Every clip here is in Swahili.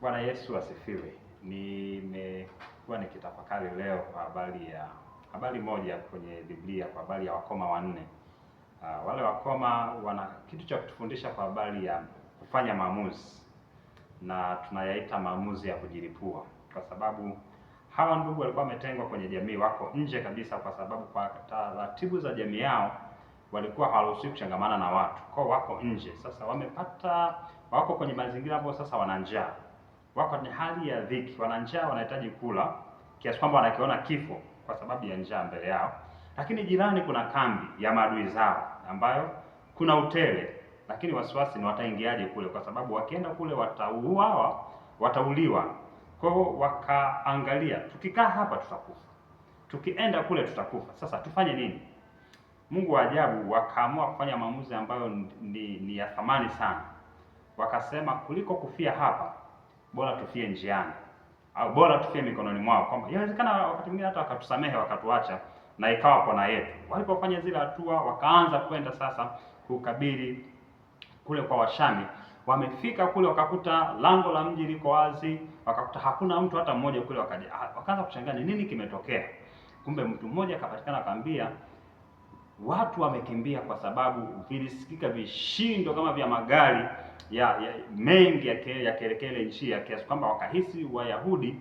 Bwana Yesu asifiwe. Nimekuwa nikitafakari leo kwa habari ya habari moja kwenye Biblia kwa habari ya wakoma wanne. Wale wakoma wana kitu cha kutufundisha kwa habari ya kufanya maamuzi, na tunayaita maamuzi ya kujilipua, kwa sababu hawa ndugu walikuwa wametengwa kwenye jamii, wako nje kabisa, kwa sababu kwa taratibu za jamii yao walikuwa hawaruhusiwi kuchangamana na watu, kwa wako nje. Sasa wamepata, wako kwenye mazingira ambayo sasa wana njaa, wako kwenye hali ya dhiki, wana njaa, wanahitaji kula kiasi kwamba wanakiona kifo kwa sababu ya njaa mbele yao. Lakini jirani kuna kambi ya maadui zao ambayo kuna utele, lakini wasiwasi ni wataingiaje kule, kwa sababu wakienda kule watauawa, watauliwa. Kwa hiyo wakaangalia, tukikaa hapa tutakufa, tukienda kule tutakufa, sasa tufanye nini? Mungu wa ajabu, wakaamua kufanya maamuzi ambayo ni ya thamani sana. Wakasema kuliko kufia hapa bora tufie njiani au bora tufie mikononi mwao, kwamba inawezekana wakati mwingine hata wakatusamehe wakatuacha na ikawa pona yetu. Walipofanya zile hatua, wakaanza kwenda sasa kukabili kule kwa Washami. Wamefika kule wakakuta lango la mji liko wazi, wakakuta hakuna mtu hata mmoja kule. Wakaja wakaanza kushangaa ni nini kimetokea. Kumbe mtu mmoja akapatikana, akamwambia watu wamekimbia kwa sababu vilisikika vishindo kama vya magari ya mengi yakielekea ile nchi, ya kiasi kwamba wakahisi Wayahudi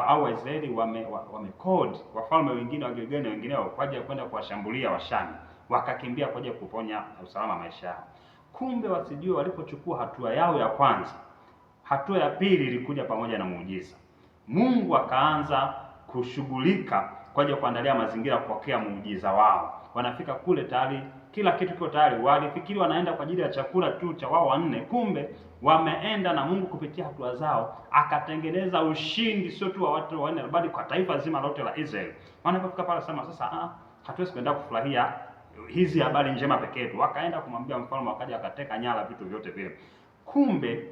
au Waisraeli wamekodi wafalme wengine wa Gilgali na wengineo kwa ajili ya kwenda kuwashambulia Washami, wakakimbia kwa ajili ya kuponya usalama maisha yao. Kumbe wasijue walipochukua hatua yao ya kwanza, hatua ya pili ilikuja pamoja na muujiza. Mungu akaanza kushughulika kwa ajili ya kuandalia mazingira kupokea muujiza wao. Wanafika kule tayari kila kitu kiko tayari. Walifikiri wanaenda kwa ajili ya chakula tu cha wao wanne, kumbe wameenda na Mungu kupitia hatua zao akatengeneza ushindi, sio tu wa watu wanne, bali kwa taifa zima lote la Israeli. Wanapofika pale sema sasa, hatuwezi kuenda kufurahia hizi habari njema pekee yetu. Wakaenda kumwambia mfalme, wakaja akateka nyara vitu vyote vile. Kumbe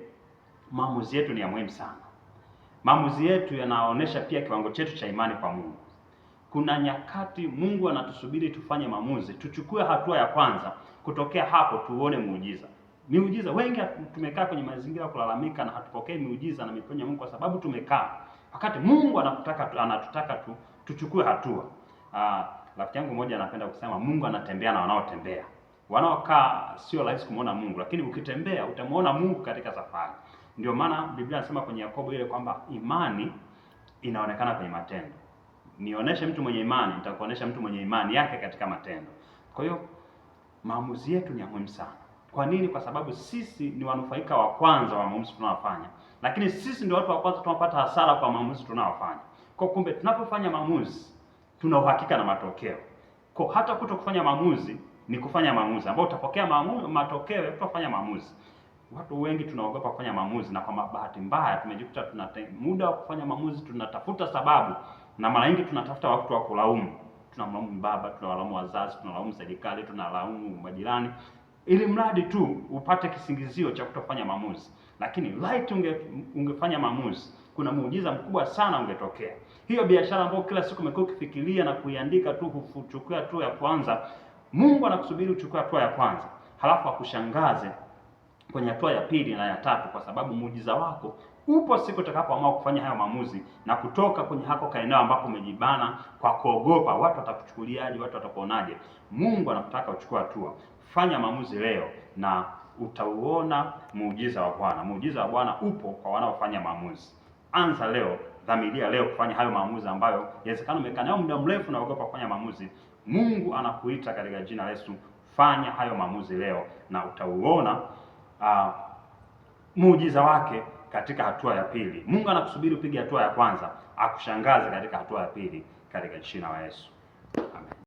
maamuzi yetu ni ya muhimu sana. Maamuzi yetu yanaonesha pia kiwango chetu cha imani kwa Mungu. Kuna nyakati Mungu anatusubiri tufanye maamuzi, tuchukue hatua ya kwanza, kutokea hapo tuone muujiza. Miujiza, wengi tumekaa kwenye mazingira kulalamika na hatupokei miujiza na miponyo ya Mungu kwa sababu tumekaa, wakati Mungu anatutaka anatutaka tu tuchukue hatua. Rafiki yangu mmoja anapenda kusema Mungu anatembea na wanaotembea. Wanaokaa sio rahisi kumuona Mungu, lakini ukitembea utamuona Mungu katika safari. Ndio maana Biblia inasema kwenye Yakobo ile kwamba imani inaonekana kwenye matendo. Nionyeshe mtu mwenye imani, nitakuonesha mtu mwenye imani yake katika matendo. Kwa hiyo maamuzi yetu ni ya muhimu sana. Kwa nini? Kwa sababu sisi ni wanufaika wa kwanza wa maamuzi tunayofanya, lakini sisi ndio watu wa kwanza tunapata hasara kwa maamuzi tunayofanya. Kwa kumbe, tunapofanya maamuzi tuna uhakika na matokeo. Kwa hata kuto kufanya maamuzi ni kufanya maamuzi, ambao utapokea matokeo ya kutofanya maamuzi. Watu wengi tunaogopa kufanya maamuzi, na kwa bahati mbaya tumejikuta tuna muda wa kufanya maamuzi, tunatafuta sababu, na mara nyingi tunatafuta watu wa kulaumu. Tunamlaumu baba, tunawalaumu wazazi, tunalaumu serikali, tunalaumu majirani, ili mradi tu upate kisingizio cha kutofanya maamuzi. Lakini light ungefanya maamuzi, kuna muujiza mkubwa sana ungetokea. Hiyo biashara ambayo kila siku umekuwa ukifikiria na kuiandika tu, huchukua hatua ya kwanza, Mungu anakusubiri uchukue hatua ya kwanza, halafu akushangaze kwenye hatua ya pili na ya tatu, kwa sababu muujiza wako upo siku utakapoamua kufanya hayo maamuzi na kutoka kwenye hako kaeneo ambapo umejibana kwa kuogopa watu watakuchukuliaje, watu watakuonaje. Mungu anakutaka uchukue hatua. Fanya maamuzi leo na utauona muujiza wa Bwana. Muujiza wa Bwana upo kwa wanaofanya maamuzi. Anza leo, dhamiria leo kufanya hayo maamuzi ambayo inawezekana umekaa nayo muda mrefu na uogopa kufanya maamuzi. Mungu anakuita katika jina la Yesu, fanya hayo maamuzi leo na utauona muujiza wake katika hatua ya pili. Mungu anakusubiri upige hatua ya kwanza, akushangaze katika hatua ya pili, katika jina la Yesu. Amen.